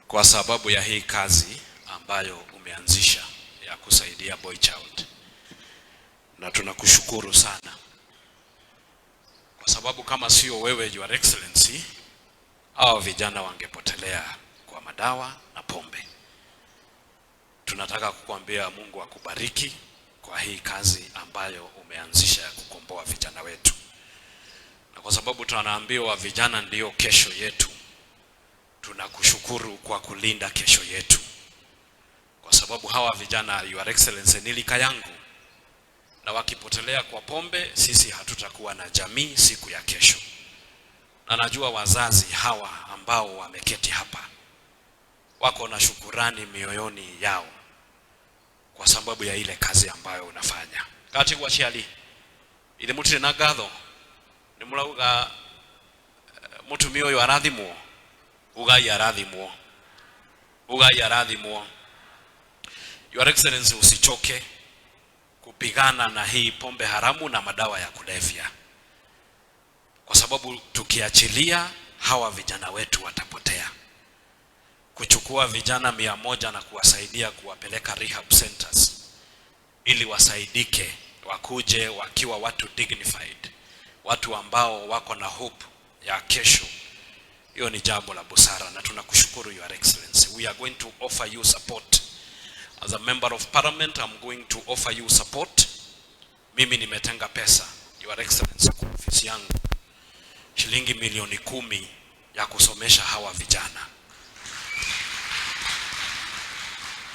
Kwa sababu ya hii kazi ambayo umeanzisha ya kusaidia boy child, na tunakushukuru sana kwa sababu kama sio wewe, Your Excellency, hao vijana wangepotelea kwa madawa na pombe. Tunataka kukuambia Mungu akubariki kwa hii kazi ambayo umeanzisha ya kukomboa vijana wetu, na kwa sababu tunaambiwa vijana ndiyo kesho yetu, tunakushukuru kwa kulinda kesho yetu, kwa sababu hawa vijana, Your Excellency, ni rika yangu, na wakipotelea kwa pombe, sisi hatutakuwa na jamii siku ya kesho. Na najua wazazi hawa ambao wameketi hapa wako na shukurani mioyoni yao kwa sababu ya ile kazi ambayo unafanya. Kati kwa ciari ithe mutire na ngatho ni murauga mutumia uyu arathimwo, ugai arathimwo, ugai arathimwo. Your Excellency, usichoke kupigana na hii pombe haramu na madawa ya kulevya, kwa sababu tukiachilia hawa vijana wetu watapotea. Kuchukua vijana 100 na kuwasaidia kuwapeleka rehab centers ili wasaidike, wakuje wakiwa watu dignified, watu ambao wako na hope ya kesho. Hiyo ni jambo la busara na tunakushukuru, Your Excellency. We are going to offer you support. As a member of parliament, I'm going to offer you support. Mimi nimetenga pesa, Your Excellency, kwa ofisi yangu shilingi milioni 10 ya kusomesha hawa vijana.